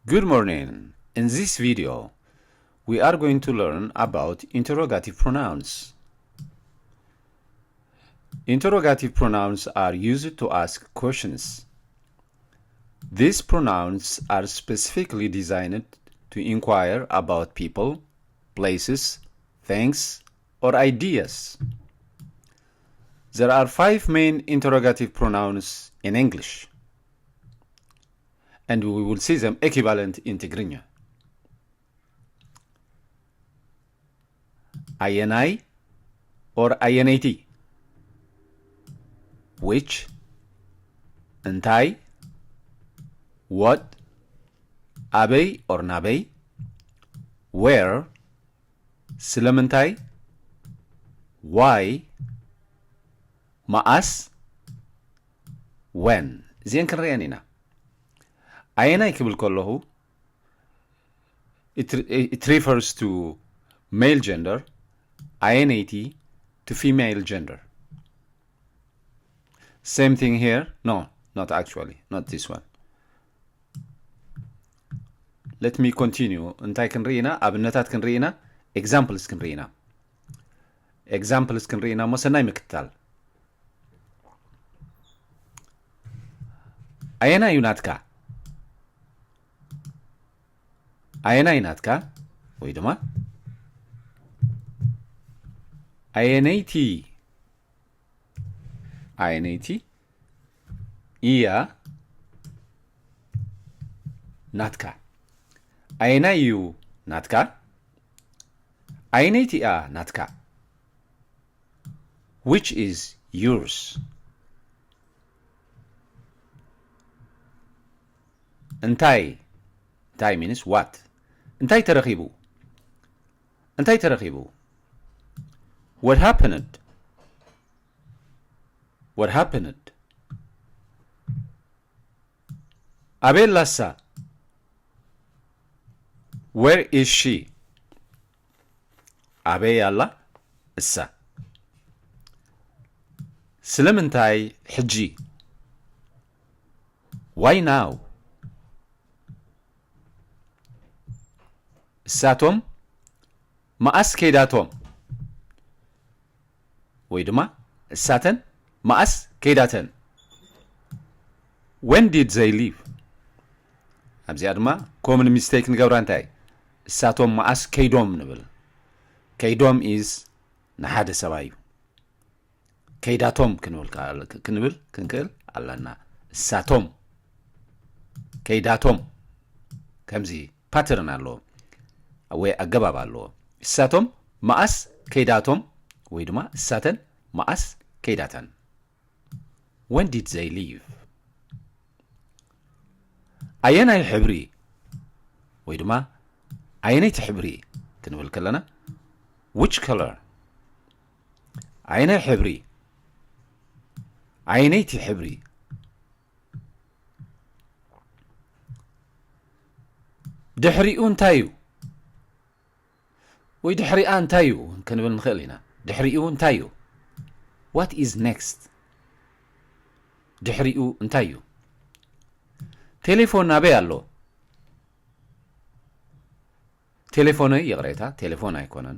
Good morning. In this video, we are going to learn about interrogative pronouns. Interrogative pronouns are used to ask questions. These pronouns are specifically designed to inquire about people, places, things, or ideas. There are five main interrogative pronouns in English, and we will see them equivalent in Tigrinya. ኣየናይ or ኣየነይቲ? Which? እንታይ? What? ኣበይ or ናበይ? Where? ስለምንታይ? Why? መኣስ? When? እዚአን ክንሪአን ኢና። ኣየናይ ክብል ከለኹ it, it refers to male gender, ኣየነይቲ to female gender. Same thing here? No, not actually, not this one. Let me continue. እንታይ ክንርኢ ኢና? ኣብነታት ክንርኢ ኢና። Examples ክንርኢ ኢና። Examples ክንርኢ ኢና። እሞ ሰናይ ምክትታል። ኣየናይ እዩ ናትካ? ኣየናይ ናትካ? ወይ ድማ ኣየነይቲ፣ ኣየነይቲ እያ ናትካ? ኣየናይ እዩ ናትካ? ኣየነይቲ እያ ናትካ? Which is yours? እንታይ? እንታይ means what? እንታይ ተረኺቡ? እንታይ ተረኺቡ? What happened? What happened? ኣበይ ኣላ እሳ? Where is she? ኣበይ ኣላ እሳ? ስለምንታይ ሕጂ? Why now? እሳቶም መኣስ ከይዳቶም? ወይ ድማ እሳተን መኣስ ከይዳተን? When did they leave? ኣብዚኣ ድማ common mistake ንገብራ እንታይ? እሳቶም መኣስ ከይዶም ንብል። ከይዶም is ንሓደ ሰብኣይ እዩ። ከይዳቶም ክንብል ከ-፣ ክንብል ክንክእል ኣለና። እሳቶም ከይዳቶም ከምዚ pattern ኣለዎ ወይ ኣገባብ ኣለዎ። እሳቶም መኣስ ከይዳቶም ወይ ድማ እሳተን መኣስ ከይዳተን? When did they leave? ኣየናይ ሕብሪ ወይ ድማ ኣየነይቲ ሕብሪ ክንብል ከለና which color? ኣየናይ ሕብሪ? ኣየነይቲ ሕብሪ? ድሕሪኡ እንታይ እዩ? ወይ ድሕሪኣ እንታይ እዩ ክንብል ንኽእል ኢና። ድሕሪኡ እንታይ እዩ? What is next? ድሕሪኡ እንታይ እዩ? ቴሌፎን ኣበይ ኣሎ? ቴሌፎነይ፣ ይቕሬታ፣ ቴሌፎን ኣይኮነን።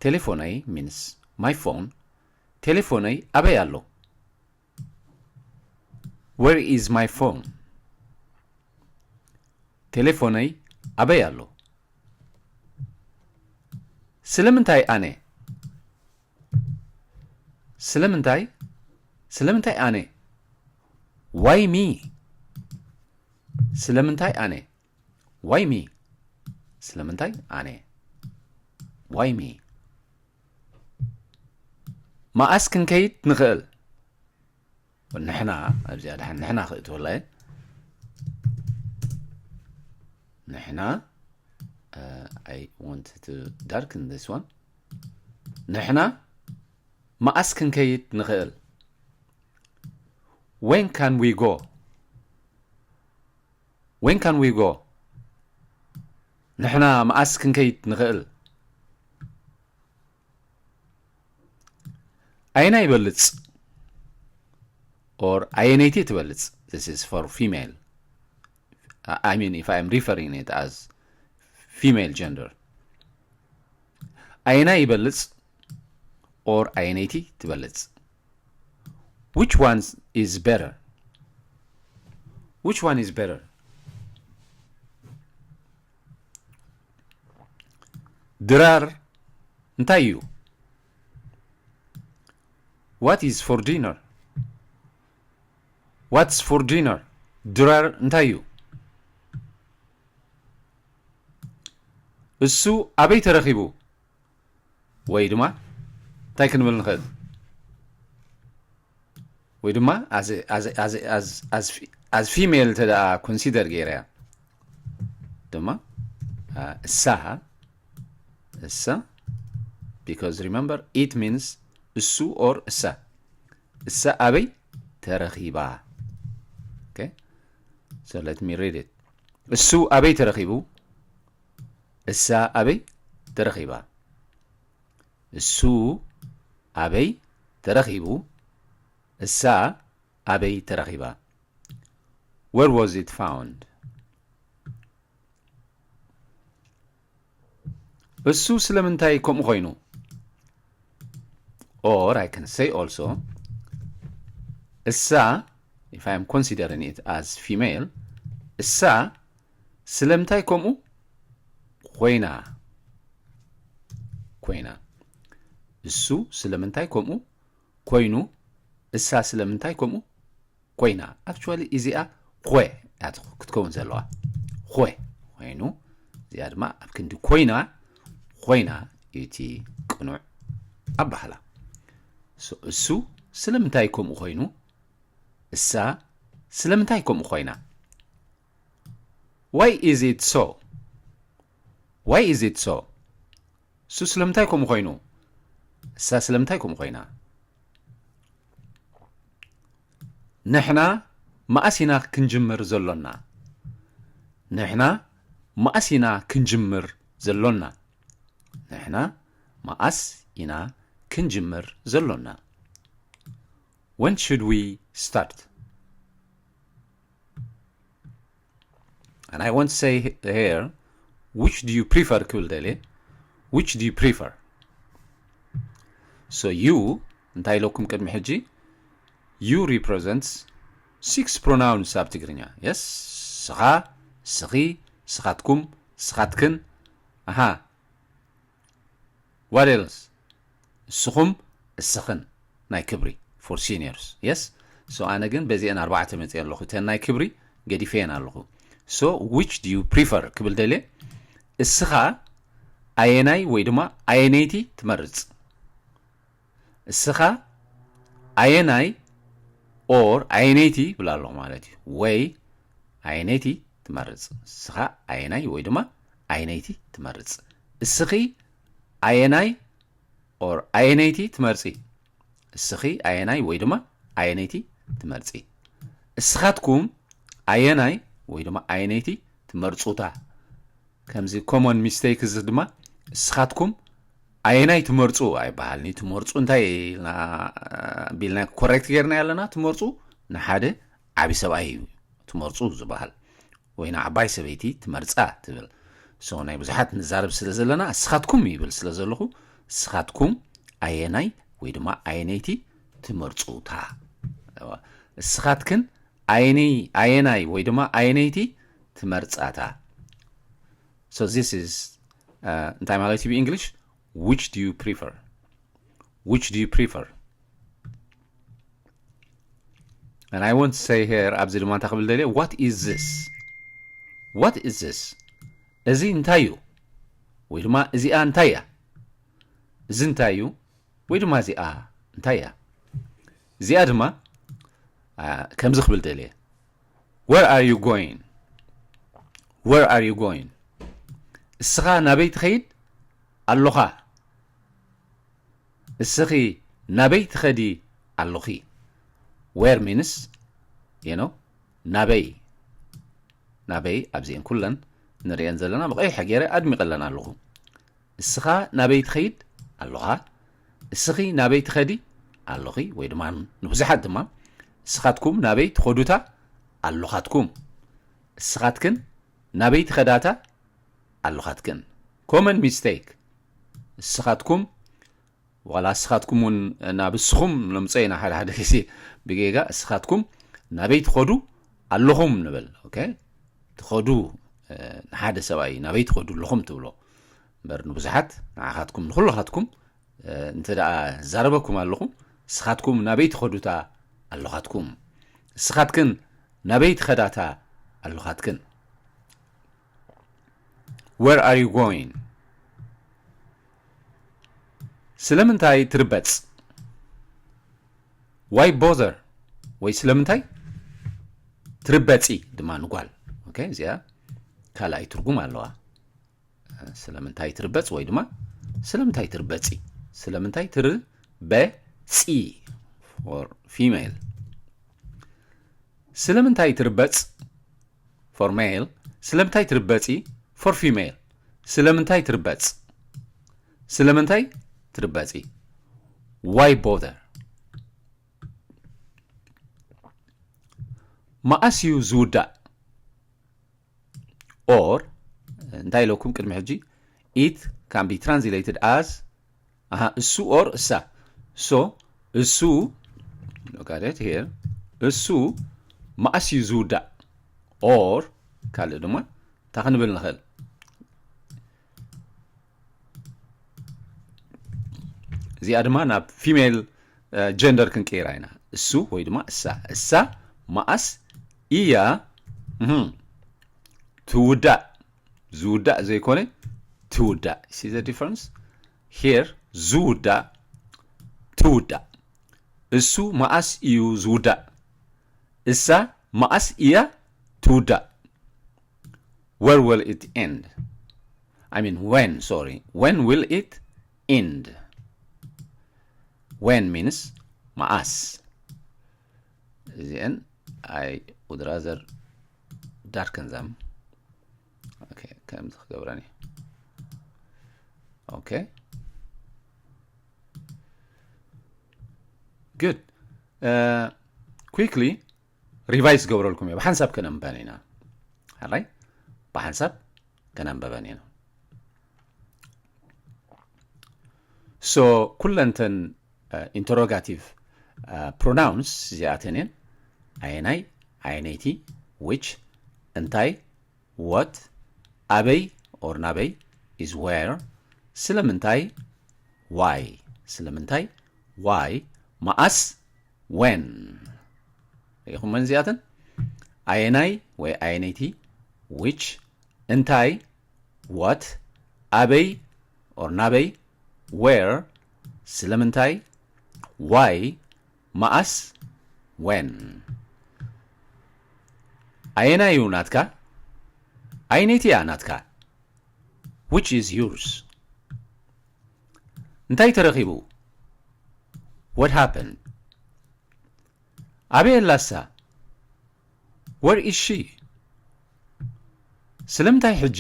ቴሌፎነይ means my phone። ቴሌፎነይ ኣበይ ኣሎ? Where is my phone? ቴሌፎነይ ኣበይ ኣሎ? ስለምንታይ ኣነ? ስለምንታይ? ስለምንታይ ኣነ? Why me? ስለምንታይ ኣነ? Why me? ስለምንታይ ኣነ? Why me? መኣስ ክንከይድ ንኽእል? ንሕና ኣብዚኣ ደሓን ንሕና ክእትወላ እየ። ንሕና፣ uh, I want to darken this one. ንሕና መኣስ ክንከይድ ንኽእል? When can we go? When can we go? ንሕና መኣስ ክንከይድ ንኽእል? ኣየናይ ይበልጽ? Or ኣየነይቲ ትበልጽ? This is for female. I mean, if I am referring it as female gender, ኣየናይ ይበልጽ or ኣየነይቲ ትበልጽ? Which one is better? Which one is better? ድራር እንታይ እዩ? What is for dinner? What's for dinner? ድራር እንታይ እዩ? እሱ ኣበይ ተረኺቡ? ወይ ድማ እንታይ ክንብል ንኽእል? ወይ ድማ as female እንተ ደኣ ኮንሲደር ገይረያ ድማ እሳ እሳ because remember it means እሱ or እሳ እሳ ኣበይ ተረኺባ? Okay, so let me read it. እሱ ኣበይ ተረኺቡ? እሳ ኣበይ ተረኺባ? እሱ ኣበይ ተረኺቡ? እሳ ኣበይ ተረኺባ? Where was it found? እሱ ስለምንታይ ከምኡ ኮይኑ? Or I can say also እሳ, if I am considering it as female, እሳ ስለምንታይ ከምኡ ኮይና ኮይና እሱ ስለምንታይ ከምኡ ኮይኑ እሳ ስለምንታይ ከምኡ ኮይና? Actually እዚኣ ኾ ክትከውን ዘለዋ ኾ ኮይኑ እዚኣ ድማ ኣብ ክንዲ ኮይና ኮይና እቲ ቅኑዕ ኣባህላ። እሱ ስለምንታይ ከምኡ ኮይኑ? እሳ ስለምንታይ ከምኡ ኮይና? Why is it so? Why is it so? እሱ ስለምንታይ ከምኡ ኮይኑ? እሳ ስለምንታይ ከምኡ ኮይና? ንሕና መኣስ ኢና ክንጅምር ዘሎና? ንሕና መኣስ ኢና ክንጅምር ዘሎና? ንሕና መኣስ ኢና ክንጅምር ዘሎና? When should we start? And I want to say here, which do you prefer ክብል ደልየ? Which do you prefer? So you እንታይ ኢለኩም ቅድሚ ሕጂ? You represents six pronouns ኣብ ትግርኛ። Yes? ስኻ፣ ስኺ፣ ስኻትኩም፣ ስኻትክን። ኣሃ። What else? እስኹም፣ እስኽን ናይ ክብሪ for seniors. Yes? So ኣነ ግን በዚአን ኣርባዕተ መፅእ ኣለኹ። እተን ናይ ክብሪ ገዲፈየን ኣለኹ። So which do you prefer ክብል ደልየ? እስኻ ኣየናይ ወይ ድማ ኣየነይቲ ትመርጽ? እስኻ ኣየናይ or ኣየነይቲ ይብል ኣለኹ ማለት እዩ። ወይ ኣየነይቲ ትመርጽ? እስኻ ኣየናይ ወይ ድማ ኣየነይቲ ትመርጽ? እስኺ ኣየናይ or ኣየነይቲ ትመርጺ? እስኺ ኣየናይ ወይ ድማ ኣየነይቲ ትመርጺ? እስኻትኩም ኣየናይ ወይ ድማ ኣየነይቲ ትመርጹታ? ከምዚ common mistake እዚ ድማ እስኻትኩም ኣየናይ ትመርጹ ኣይበሃልን እዩ። ትመርጹ እንታይ ኢልና ቢልና ኮሬክት ጌርና ኣለና? ትመርጹ ንሓደ ዓቢ ሰብኣይ እዩ ትመርጹ ዝበሃል። ወይ ንዓባይ ሰበይቲ ትመርጻ ትብል። So ናይ ብዙሓት ንዛረብ ስለ ዘለና እስኻትኩም ይብል ስለ ዘለኹ እስኻትኩም ኣየናይ ወይ ድማ ኣየነይቲ ትመርጹታ? እስኻትክን ኣየነይ ኣየናይ ወይ ድማ ኣየነይቲ ትመርጻታ? So this is እንታይ ማለት እዩ ብእንግሊሽ? Which do you prefer? Which do you prefer? And I want to say here ኣብዚ ድማ እንታይ ክብል ደልየ? What is this? What is this? እዚ እንታይ እዩ? ወይ ድማ እዚኣ እንታይ እያ? እዚ እንታይ እዩ? ወይ ድማ እዚኣ እንታይ እያ? እዚኣ ድማ ከምዚ ክብል ደልየ። Where are you going? Where are you going? እስኻ ናበይ ትኸይድ ኣለኻ? እስኺ ናበይ ትኸዲ ኣለኺ? Where means you know ናበይ ናበይ ኣብዚአን ኩለን ንሪአን ዘለና ብቐይሕ ገይረ ኣድሚቐለን ኣለኹ። እስኻ ናበይ ትኸይድ ኣለኻ? እስኺ ናበይ ትኸዲ ኣለኺ? ወይ ድማ ንብዙሓት ድማ እስኻትኩም ናበይ ትኸዱታ ኣለኻትኩም? እስኻትክን ናበይ ትኸዳታ ኣለኻትክን። Common mistake። እስኻትኩም፣ ዋላ እስኻትኩም እውን ናብ እስኹም ነምፅኦ ኢና ሓደ ሓደ ግዜ ብጌጋ። እስኻትኩም ናበይ ትኸዱ ኣለኹም ንብል። ኦኬ፣ ትኸዱ፣ እ፣ ንሓደ ሰብኣይ ናበይ ትኸዱ ኣለኹም ትብሎ። እምበር ንብዙሓት ንዓኻትኩም ንኹልኻትኩም፣ እ፣ እንተ ደኣ ዛረበኩም ኣለኹ፣ እስኻትኩም ናበይ ትኸዱታ ኣለኻትኩም። እስኻትክን ናበይ ትኸዳታ ኣለኻትክን። Where are you going? ስለምንታይ ትርበጽ? Why bother? ወይ ስለምንታይ ትርበጺ ድማ ንጓል። ኦኬ፣ እዚኣ ካልኣይ ትርጉም ኣለዋ። ስለምንታይ ትርበጽ ወይ ድማ ስለምንታይ ትርበጺ? ስለምንታይ ትርበጺ for female? ስለምንታይ ትርበጽ for male? ስለምንታይ ትርበጺ for female? ስለምንታይ ትርበጽ? ስለምንታይ ትርበጺ? Why bother? መኣስ እዩ ዝውዳእ? Or እንታይ ኢለኩም ቅድሚ ሕጂ? It can be translated as፣ ኣሃ፣ እሱ or እሳ። So እሱ፣ look at it here፣ እሱ መኣስ እዩ ዝውዳእ? Or ካልእ ድማ እንታይ ክንብል ንኽእል? እዚኣ ድማ ናብ female gender ክንቀይራ ኢና። እሱ ወይ ድማ እሳ። እሳ መኣስ እያ፣ እህ፣ ትውዳእ? ዝውዳእ ዘይኮነ ትውዳእ። See the difference here? ዝውዳእ፣ ትውዳእ። እሱ መኣስ እዩ ዝውዳእ? እሳ መኣስ እያ ትውዳእ? Where will it end? I mean, when, sorry. When will it end? When means መኣስ። እዚአን I would rather darken them. Okay፣ ከምዚ ክገብረን እየ። Okay። Good. Uh, quickly revise ገብረልኩም እየ። ብሓንሳብ ከነንበበን ኢና። ሓራይ ብሓንሳብ ከነንበበን ኢና። So ኩለንተን፣ uh, interrogative፣ uh, pronouns እዚኣተን እየን። ኣየናይ፣ ኣየነይቲ፣ which፣ እንታይ፣ what፣ ኣበይ or ናበይ፣ is where፣ ስለምንታይ፣ why፣ ስለምንታይ፣ why፣ መኣስ፣ when። ርኢኹመን እዚኣተን? ኣየናይ ወይ ኣየነይቲ፣ which፣ እንታይ፣ what፣ ኣበይ or ናበይ፣ where፣ ስለምንታይ፣ why፣ መኣስ፣ when። ኣየናይ እዩ ናትካ? ኣየነይቲ እያ ናትካ? Which is yours? እንታይ ተረኺቡ? What happened? ኣበይ ኣላ እሳ? Where is she? ስለምንታይ ሕጂ?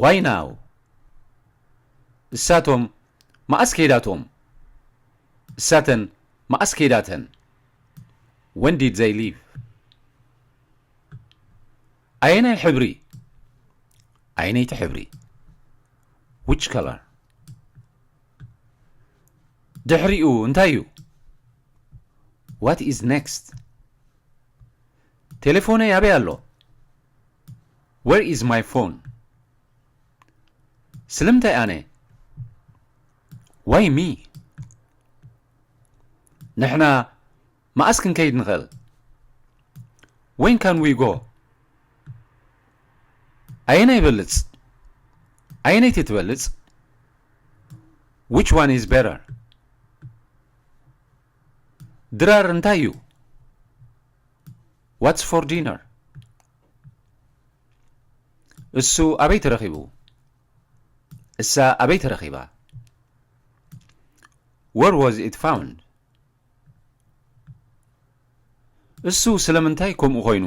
Why now? እሳቶም መኣስ ከይዳቶም? እሳተን መኣስ ከይዳተን? When did they leave? ኣየናይ ሕብሪ? ኣየነይቲ ሕብሪ? Which color? ድሕሪኡ እንታይ እዩ? What is next? ቴሌፎነይ ኣበይ ኣሎ? Where is my phone? ስለምንታይ ኣነ? Why me? ንሕና መኣስ ክንከይድ ንኽእል? When can we go? ኣየናይ ይበልጽ? ኣየነይቲ ትበልጽ? Which one is better? ድራር እንታይ እዩ? What's for dinner? እሱ ኣበይ ተረኺቡ? እሳ ኣበይ ተረኺባ? Where was it found? እሱ ስለምንታይ ከምኡ ኮይኑ?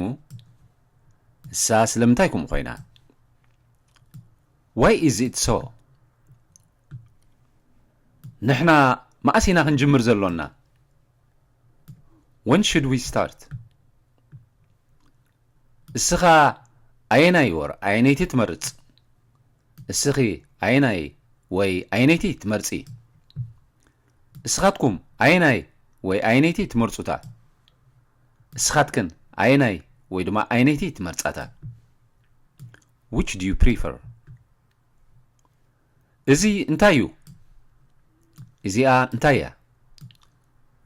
እሳ ስለምንታይ ከምኡ ኮይና? Why is it so? ንሕና መኣስ ኢና ክንጅምር ዘሎና? When should we start? እስኻ ኣየናይ ወር ኣየነይቲ ትመርጽ? እስኺ ኣየናይ ወይ ኣየነይቲ ትመርጺ? እስኻትኩም ኣየናይ ወይ ኣየነይቲ ትመርጹታ? እስኻትክን ኣየናይ ወይ ድማ ኣየነይቲ ትመርጻታ? Which do you prefer? እዚ እንታይ እዩ? እዚኣ እንታይ እያ?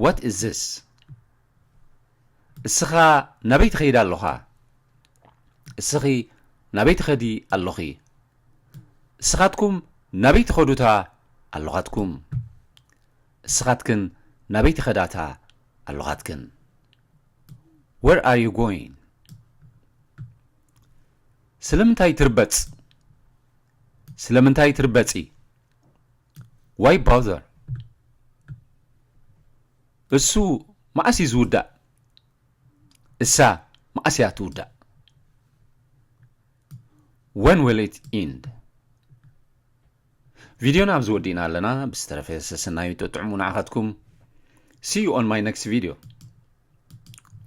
What is this? እስኻ ናበይ ትኸይድ ኣለኻ? እስኺ ናበይ ትኸዲ ኣለኺ? እስኻትኩም ናበይ ትኸዱታ ኣለኻትኩም? እስኻትክን ናበይ ትኸዳታ ኣለኻትክን? Where are you going? ስለምንታይ ትርበጽ? ስለምንታይ ትርበጺ? Why bother? እሱ መዓስ እዩ ዝውዳእ? እሳ መዓስ እያ ትውዳእ? When will it end? ቪድዮና ኣብዚ ወዲእና ኣለና። ብዝተረፈ ሰሰናዩ ጥዑሙ ንዓኻትኩም። See you on my next video.